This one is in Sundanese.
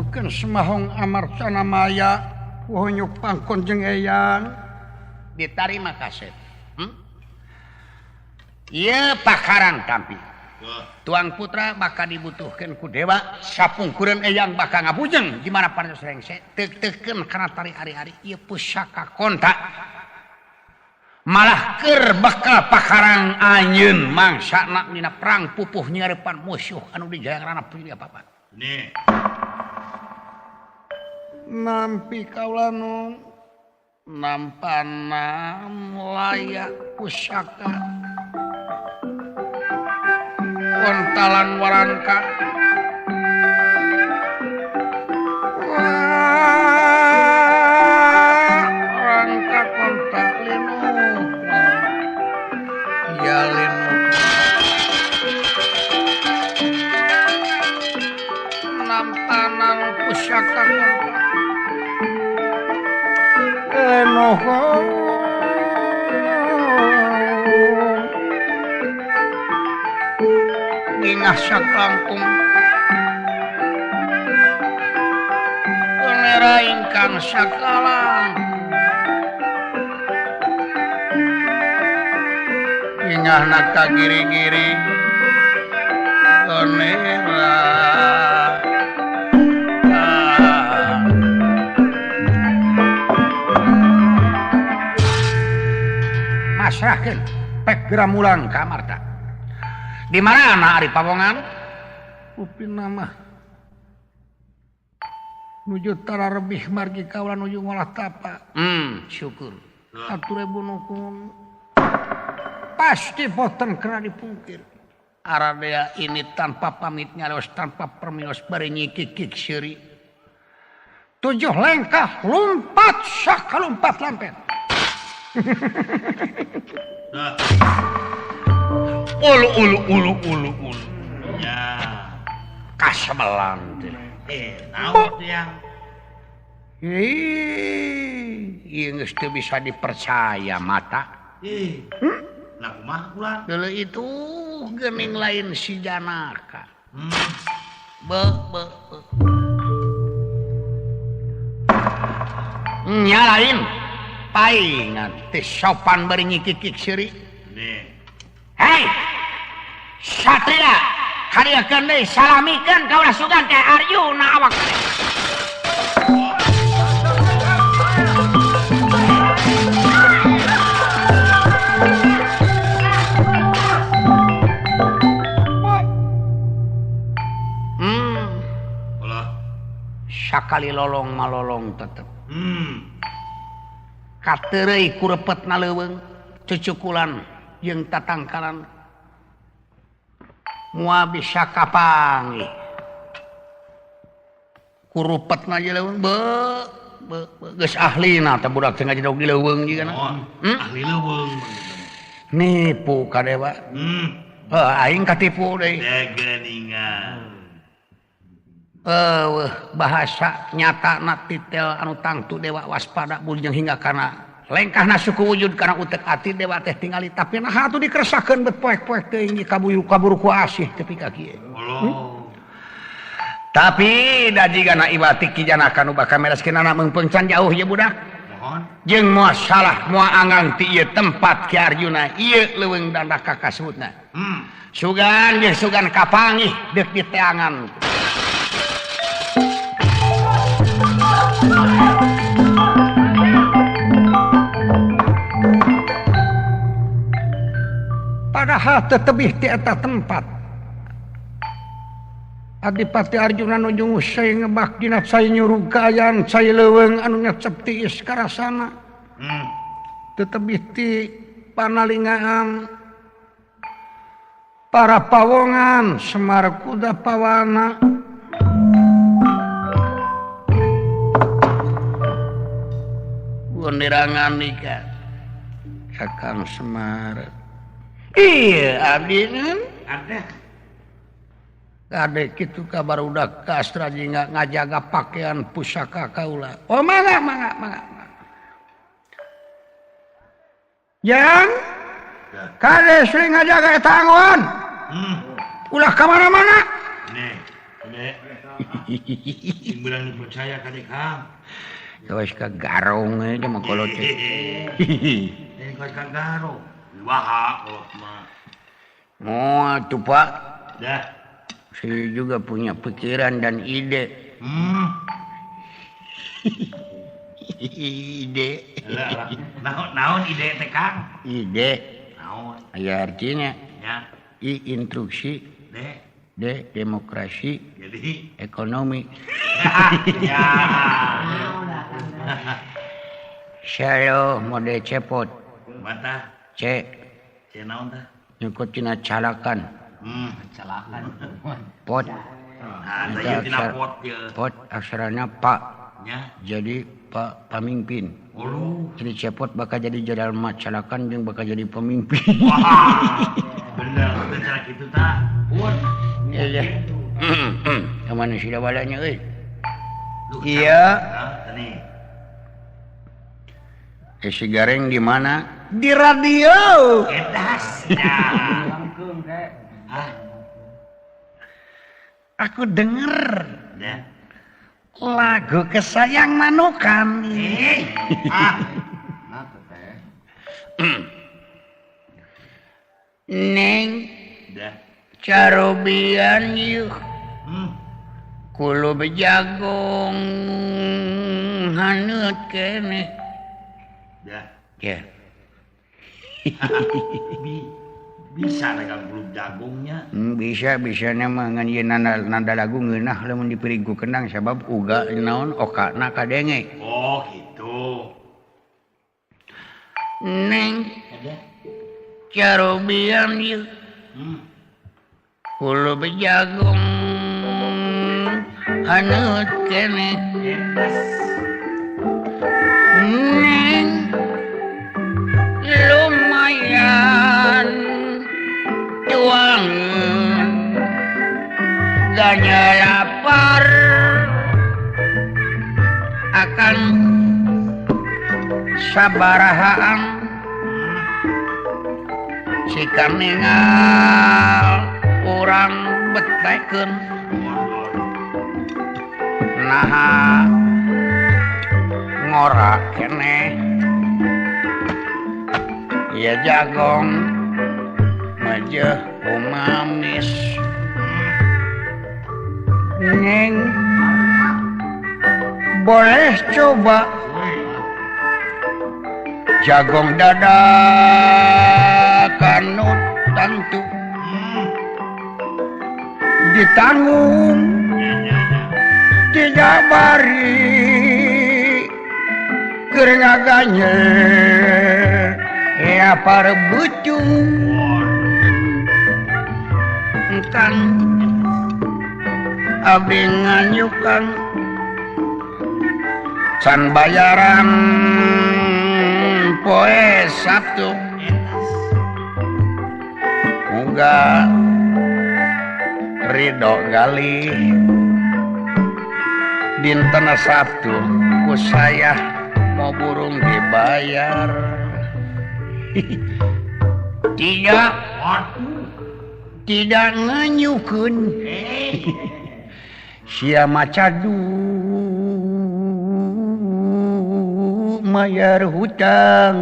Dibutuhkeun Semahong Amartana Maya hunyuk pangkon jeung eyang ditarima kaset. Ieu pakarang tampi. Tuang putra bakal dibutuhkeun ku dewa sapungkureun eyang bakal ngabujeng di mana parantos rengse teuk-teukeun kana tari ari-ari ieu pusaka konta malah keur bakal pakarang anjeun mangsana dina perang pupuh nyarepan musuh anu di Jayangrana punya apa-apa. Nih. Nampi kaula nu nampana layak pusaka kontalan warangka warangka kontak linu ya linu nampanan pusaka kontak linu ngingah saklangkung konera ingkang sakalang ngingahna ka giri-giri konera masrahkeun pek geura mulang ka Amarta. Di mana ari pawongan? Upin nama nuju tara rebih margi kaula nuju ngolah tapa. Syukur. Atur ribu nukun. Pasti boten kena dipungkir. Aradea ini tanpa pamit nyarios tanpa permios bari nyikikik seuri. 7 lengkah lompat sakalompat lampet. Ulu ulu ulu ulu ulu. Ya. Kasemelan teh. Naon yang? Ih, ieu geus teu bisa dipercaya mata. Ih. Lah kumaha kula? Deuleu itu geuning lain si Janaka. Be be. Nya lain paingan teh sopan bari nyikikik seuri. Nih. Hei! Satria, kariakeun deui salamikeun ka ulah sugan teh Arjuna awak. Ulah. Sakali lolong malolong tetep. Kateureuy ku repetna leuweung, cucukulan jeung tatangkalan. Moal bisa kapanggih. Kurupetna je leuweung be be geus ahlina teh budak teh ngajedog di leuweung jigana. Ahli leuweung. Nipu ka dewa. Heuh aing katipu deui. Geuningan. Eueuh bahasa nyatana titel anu tangtu dewa waspada bujeng hingga kana lengkahna suku wujud kana utek ati dewa teh tingali tapi nah atuh dikeresakeun bet poek-poek teuing kabuyu kaburu ku asih tepi ka kieu. Tapi da jigana ibati ki Janaka nu bakal mereskeunana meungpeung can jauh ieu budak. Mohon. Jeung moal salah moal anggang ti ieu tempat Ki Arjuna ieu leuweung dandak ka kasebutna. Sugan jeung sugan kapangih deuk diteangan. Padahal tetebih ti eta tempat Adipati Arjuna nuju ngusai ngebak dina cai nyurug kaayaan cai leuweung anu nyecep tiis karasana. Tetebih ti panalingaan para pawongan Semar Kuda Pawana. Gundirangan nikah Kakang Semar. Iya abdi ada. Kadek kitu ka barudak ka Astra jingga ngajaga pakaian pusaka kaula. Oh mangga mangga mangga. Jang kade sering ngajaga eta angon. Ulah ka mana-mana. Nih. Sing beurang dipercaya ka Kang. Kawas ka garong aja mah kolot teh. Ini kawas ka garong. Wah, kolot mah. Moal tuh Pak. Dah. Saya juga punya pikiran dan ide. Ide. Naon naon ide teh Kang? Ide. Naon? Aya artinya. Ya. I instruksi. D. D demokrasi. Jadi ekonomi. Ya. Salo mode cepot. Mata. C. C naon tah? Nyukut tina calakan. Calakan. Pot. Nah, tina pot ye. Pot aksarana pak. Ya. Jadi pak pamimpin. Oh. Jadi cepot bakal jadi jalma calakan jeung bakal jadi pemimpin. Wah. Bener teh cara kitu tah. Pun. Iya. Ka mana sida balanya euy? Iya. Nah, si Gareng di mana? Di radio. Edas. Aku denger lagu kesayang manukan. Neng carobian yuk kulub jagung haneut keneh. Ya. Bisa dagang kulub jagungnya. Bisa mah ngan ieu nada lagu ngeunah lamun dipiring ku kendang sabab uga naon okana kadenge. Oh, gitu. Neng carobian ieu. Kulub jagung haneut keneh. Neng lumayan tuang ganya lapar akan sabarahaan si kaningal urang betekeun naha ngora keneh ya jagong majeh umamis. Neng boleh coba jagong dada kanut tentu ditanggung tidak bari keur ngaganye lapar bucung kan abdi nganyukan can bayaran poe Sabtu muga ridho gali dinten Sabtu ku saya mau burung dibayar. Tidak nganyukeun sia macadu mayar hutang.